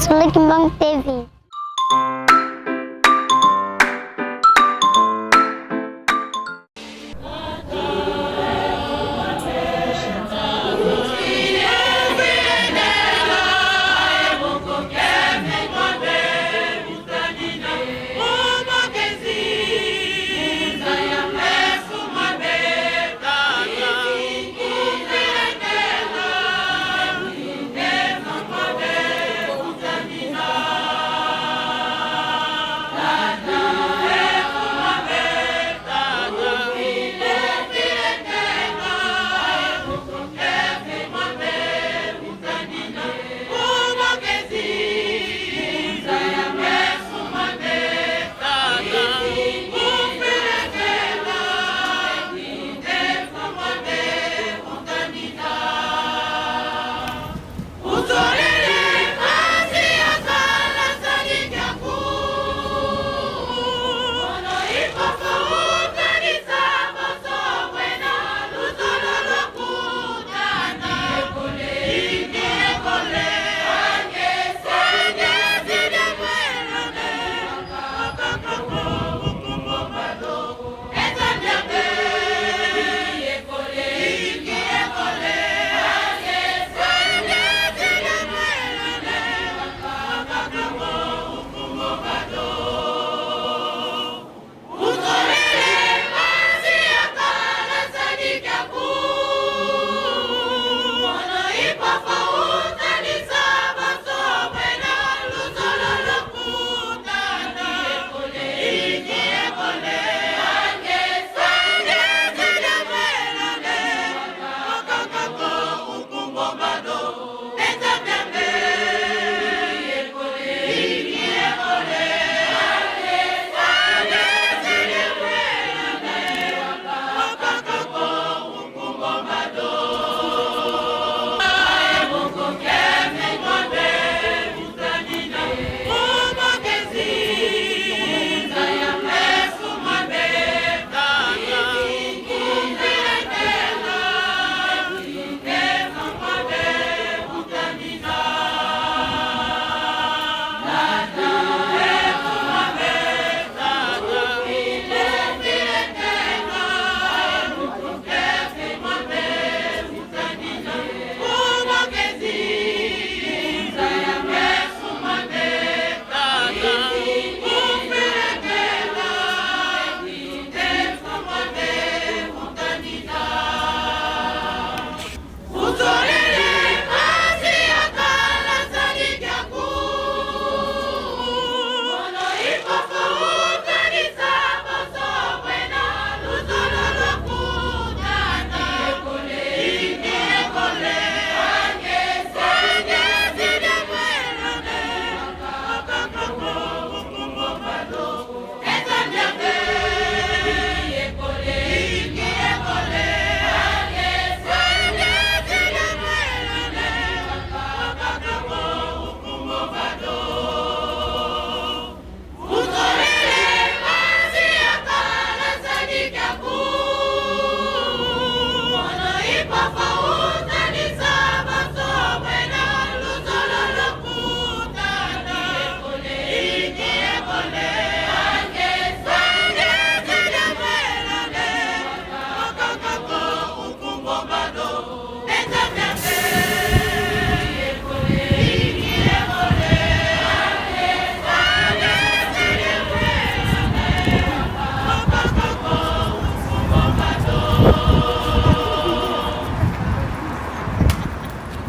Lisolo Kimbangu TV.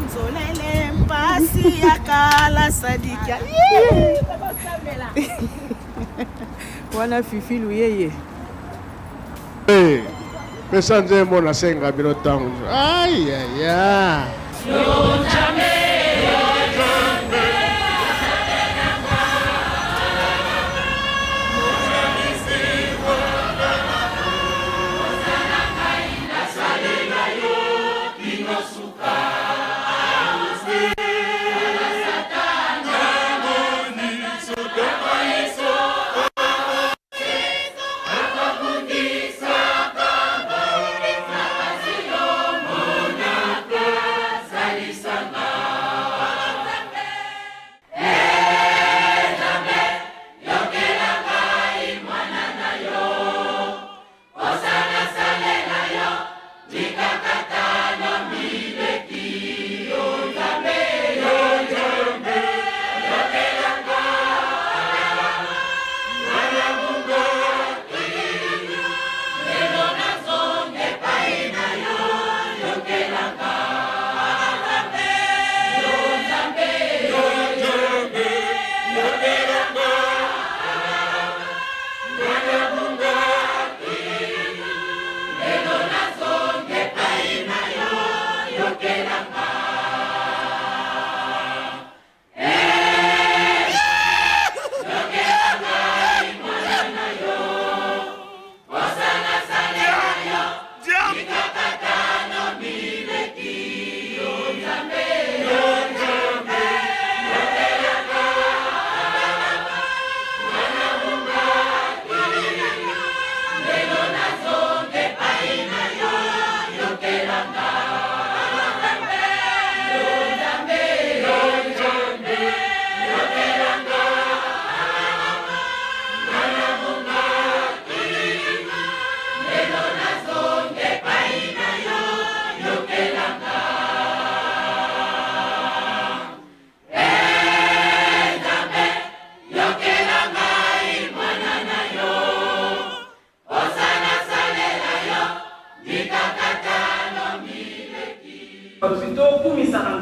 Nzolele mpasi ya kala sadikia wana fifi luyeye Hey, pesa nzembo nasenga bino ntango ayaya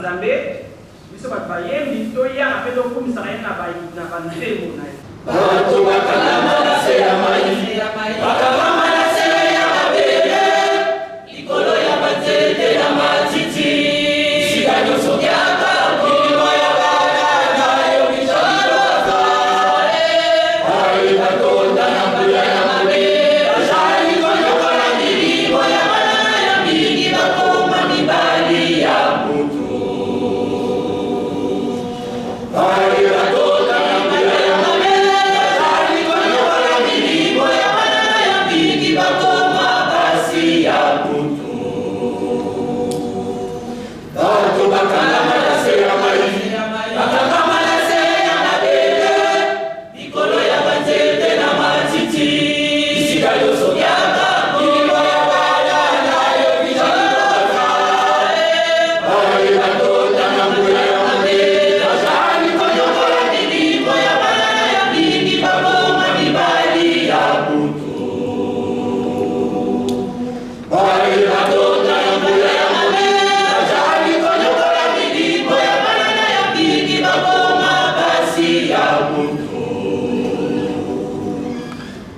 Nzambe, biso bato bayembi toyaka mpe tokumisaka ye na banzembo na ye. Bato bakangama na se ya mai, bakangama na se ya mabele, likolo ya banzete na matiti, sika nyonso yaka milimo ya bana na yo bizaliloza. Baye batonda na nguya ya mabe, bazali konyokola milimo ya bana na yo mingi, bakoma mibali ya butu. Baye batonda na nguya ya mabe, bazali konyokola milimo ya bana na yo mingi, bakoma basi ya butu. Bato bakangama na se ya mai, bakangama na se ya mabele, likolo ya banzete na matiti, bisika nyonso yaka milimo ya bana na yo bizaliloza. Baye batonda na nguya ya mabe, bazali konyokola milimo ya bana na yo mingi, bakoma mibali ya butu. Baye batonda na nguya ya mabe, bazali konyokola milimo ya bana na yo mingi, bakoma basi ya butu.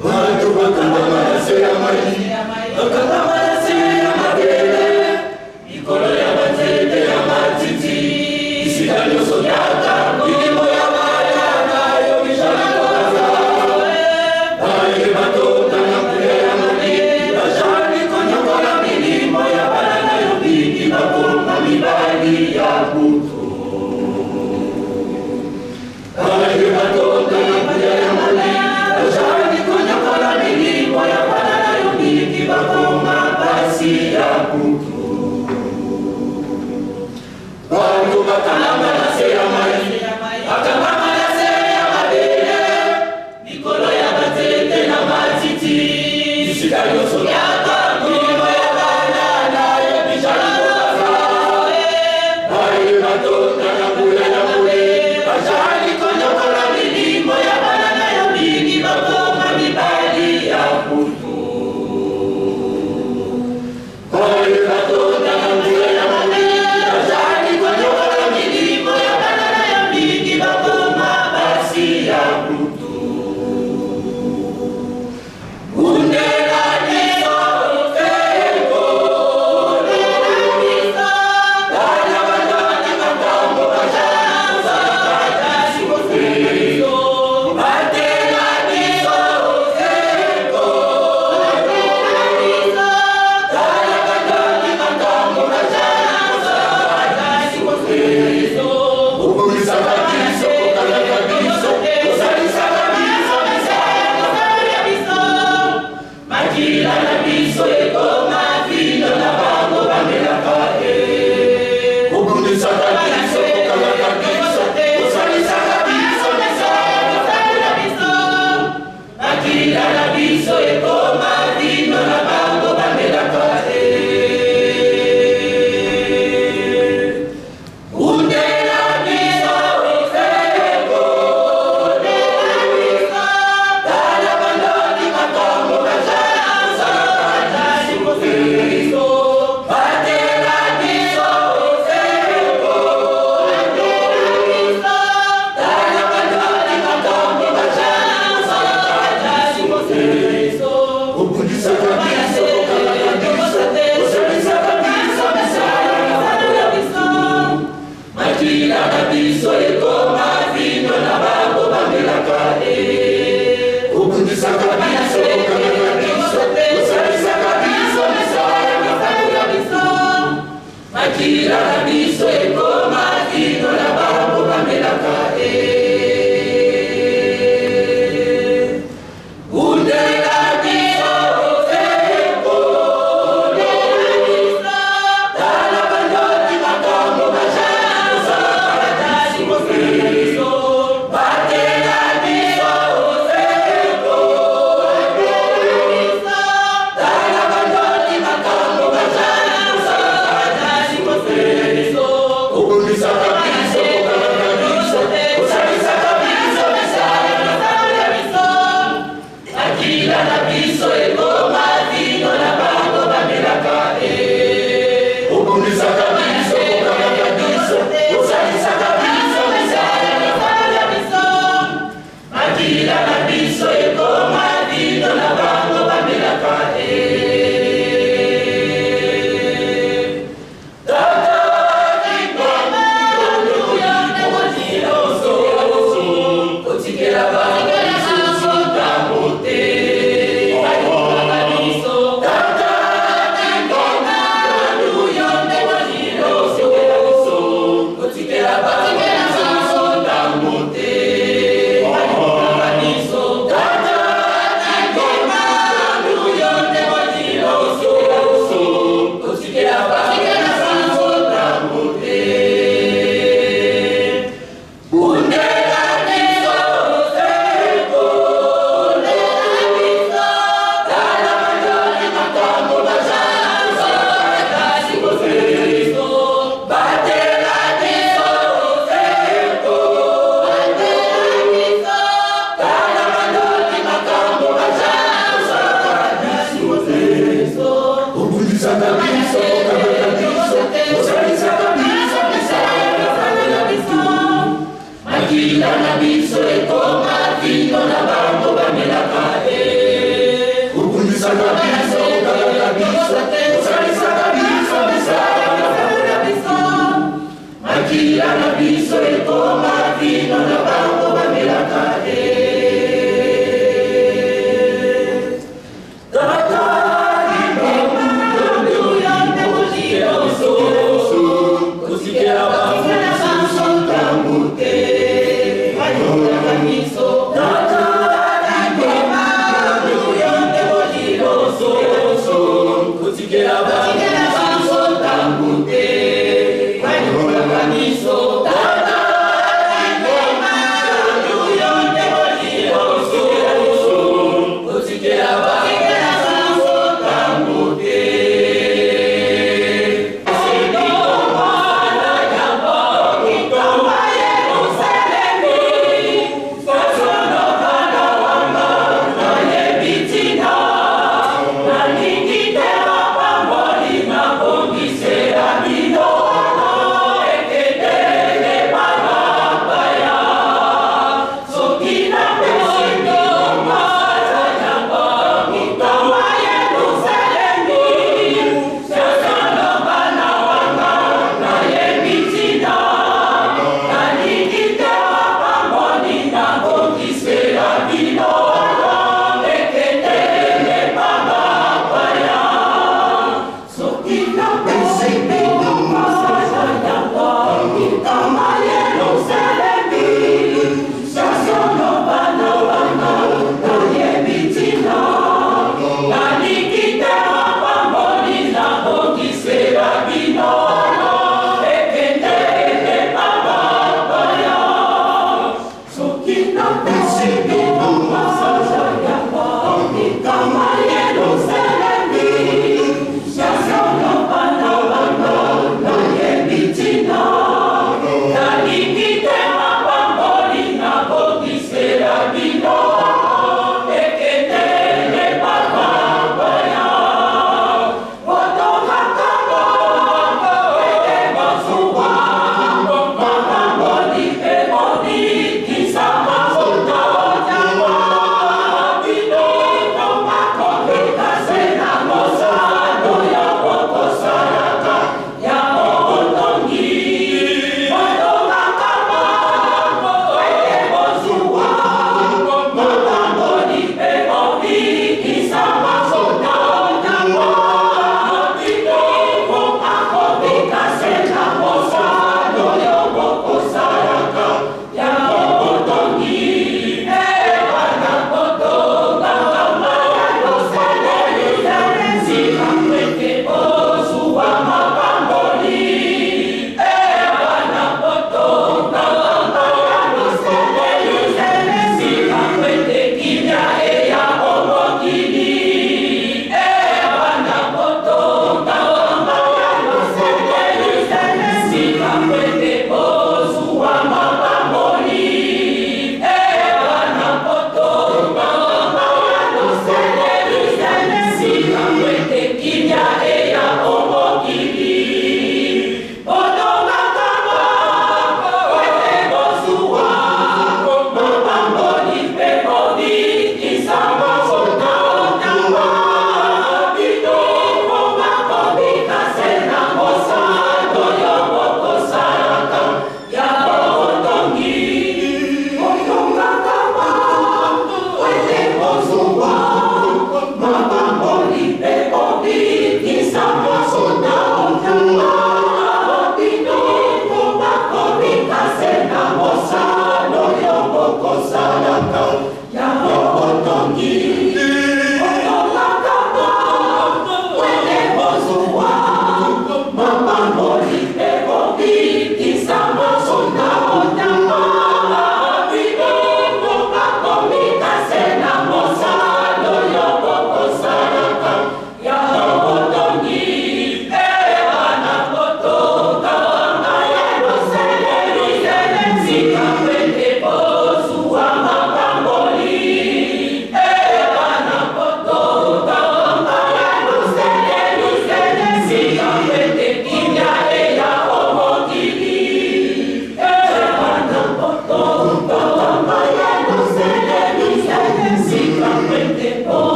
Bato bakangama na se ya mai, bakangama na se ya mabele, likolo ya banzete ya matiti, bisika nyonso yaka milimo ya bana na yo bizaliloza. Baye batonda na nguya ya mabe, bazali konyokola milimo ya bana na yo mingi, bakoma mibali ya butu. Baye batonda na nguya ya mabe, bazali konyokola milimo ya bana na yo mingi, bakoma basi ya butu. Bato bakangama na se ya mai, bakangama na se ya mabele, likolo ya banzete na matiti, bisika nyonso yaka milimo ya bana na yo bizaliloza. Baye batonda na nguya ya mabe, bazali konyokola milimo ya bana na yo mingi, bakoma mibali ya butu. Baye batonda na nguya ya mabe, bazali konyokola milimo ya bana na yo mingi, bakoma basi ya butu. Bundela biso ekolo, bana bandaki makambo bazali kosala, batela biso ekolo, bana bandaki makambo bazali kosala, obongisaka biso, kokangaka biso, kosalisaka biso misala, makila na biso ekoma vino na bango bamelaka e. Obongisaka biso, kokangaka biso, kosalisaka biso misala, makila na biso ekoma vino na bango bamelaka e. Bundela biso ekolo, tala bandaki makambo bazali kosala, batela biso ekolo, tala bandaki makambo bazali kosala, obundisaka biso, kokangaka biso, kosalisaka biso misala, makila na biso ekoma vino na bango bamelaka e. Obundisaka biso, kokangaka biso, kosalisaka biso misala, makila na biso.